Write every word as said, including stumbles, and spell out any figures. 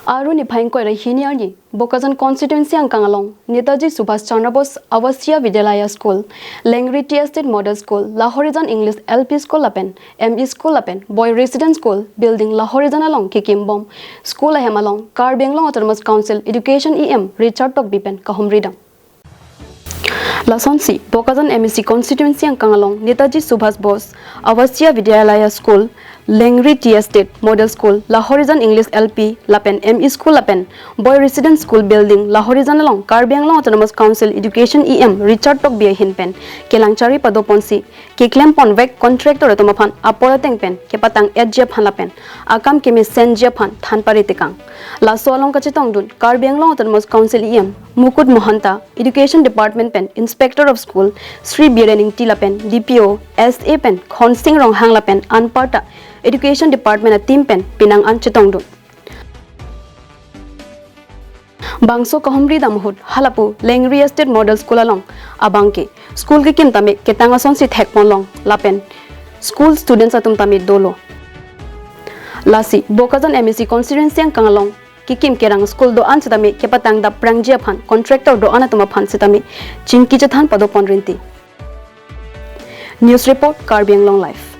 Aru niphai ingkoi ra hini arni Bokajan constituency angkang along Netaji Subhash Chandra Bose Avasiya Vidyalaya School, Lengri Tea Estate Model School, Lahorijan English L P School lapen M E School lapen Boy Residence School building Lahorijan along kekim bom. School ahem along Karbi Anglong Autonomous Council Education E M Richard Tokbi pen kahumri dam. Lasonsi Bokajan M A C constituency angkang along Netaji Subhash Bose Avasiya Vidyalaya School, Lengri Tea Estate Model School, Lahorijan English L P lapen M E School lapen Boy Residence School building Lahorijan along Karbi Anglong Autonomous Council Education E M Richard Tokbi ahin pen kelang chari padoponsi keklem ponvek contractor atum aphan apor ateng pen kepatang-etji aphan lapen akam kemesenji aphan than paritekang. Laso along kachetongdun Karbi Anglong Autonomous Council E M Mukut Mahanta, Education Department pen Inspector of School Sri Biren Ingti lapen D P O, S A pen Khonsing Ronghang lapen anparta Education Department a team pen penang an chetongdun. Bangso kahumri dam ahut halapu Lengri Estate Model School along abangke school kekim tame ketang asonsi thekponlong lapen school students atum tame dolo. Lasi Bokajan M A C constituency angkang along kekim kerang school do-an sitame kepatang dap prangji aphan contractor do-an atum aphan sitame chingki chethan padopon rinti. News report, Karbi Anglong Live.